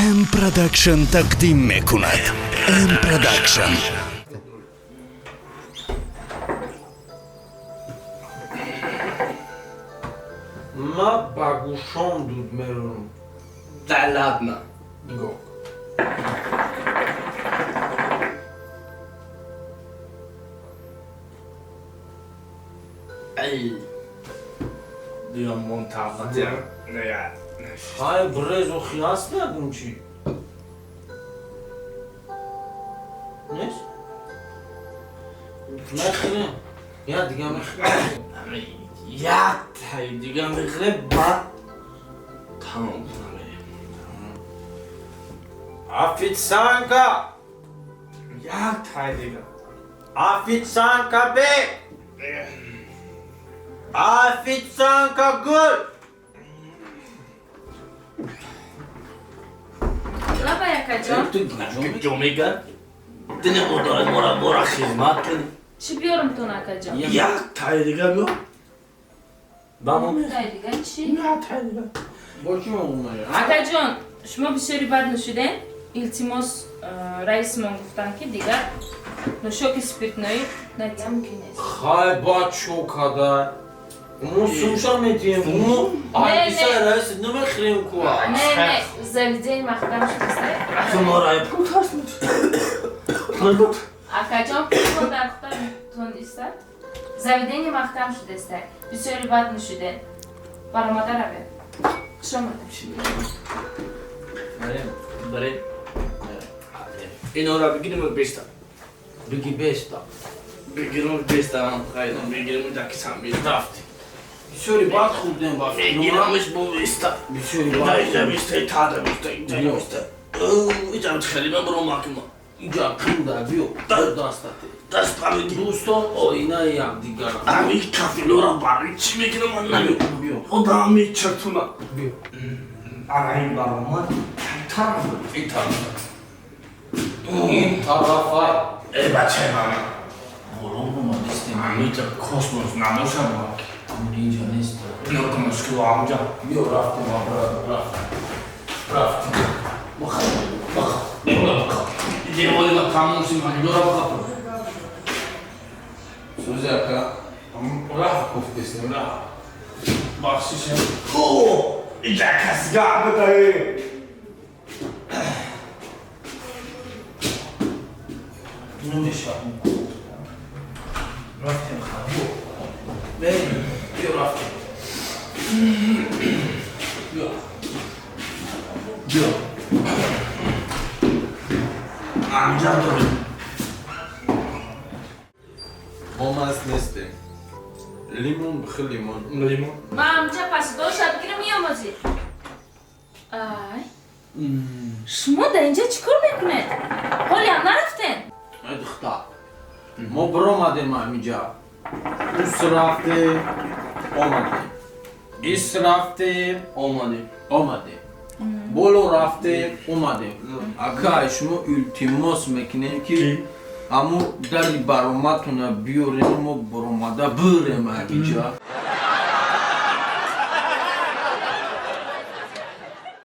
М Продакшн тақдим мекунад. М Продакшн. Ма ба гӯшон дуд меронам. Да ладно. Нигоҳ. Ай. Дигам мон тақатия. Не. Ҳай, брез охи ҳаст ягон чӣ? Нест? Мехӯрем. Я дига мехӯрем. Як тай дига мехӯрем, баъд тамом намерем. Официантка! Як тай дига. Официантка бе! Официантка гул! Лаба, якаҷон. Ҷо мега? Дини одорад мора мора хизмат кунӣ. Чӣ биёрам тон, акаҷон? Як тай дига биё. Ба мо мехӯрем. Тай дига чӣ? Як тай дига. Бо чӣ омада? Акаҷон, шумо бисёри бад нӯшидем. Илтимос, раисмон гуфтанд, ки дигар нӯшоки спиртноӣ натия мумкин нест. Хай, баъд чо када? Мо сумша метиҳем. Мо айбиса Не, не. раис намехӯрем куа. Не, не, заведение маҳкам шудааст. Ту мора пул тарс мед. Акаҷон, пултон дар худатон истад. Заведение маҳкам шудааст. Бисёри бад нӯшидем. Баромада равед. Хуш омадед. Барем. Барем. Инора бигирем беста. Биги беста. Бигирем беста, хайдам бигирем дакисам беста. Рафтем. Бисёри бад хӯрдем ба фикр. Бигирамаш бо беста. Бисёри бад. Иҷа беста, тада беста, иҷа беста. Иҷа хеле бро макма. Иҷа қимда биё. Дастате. Даст памиди. Дӯстон оинаи якдигаранд. Ами кафилора барои чӣ мекунам, ман намедонам. Биё. Одам мечартуна. Биё. Ана ин баромад. Тараф. Ин тараф. Ин тарафай. Э, бачаи ман. Боло омадистем. Амиҷа космос намошам. Инҷа нест. Биё ка Москва амҷа. Биё, рафтем, абра, рафтем. Рафтем. Баха, баха. Баха. Деволи ма тамом шид, ман дора баха. Сӯзи ака, раҳ гуфтестем, раҳ. Бахшишем. О, иҷа касга битаи. Намешавад. Рафтем, ха, биё. Берем, биё, рафтем. Биё. Биё. Амҷа дорем. Мо маст нестем. Лимон бихӯр, лимон. Лимон. Ма амҷа пасдоша бигирам, меомозӣ. Ай. Шумо дар инҷа чӣ кор мекунед? Ҳолиам нарафтен? Ай духтар. Мо биромадем ҳамиҷа. Ус рафтем, омадем. Ис рафтем, Омадем. омадем. Боло рафтем, омадем. Акай, шумо илтимос мекунем, ки аму дари баромадтона биёрем, мо баромада бирем ҳамиҷа.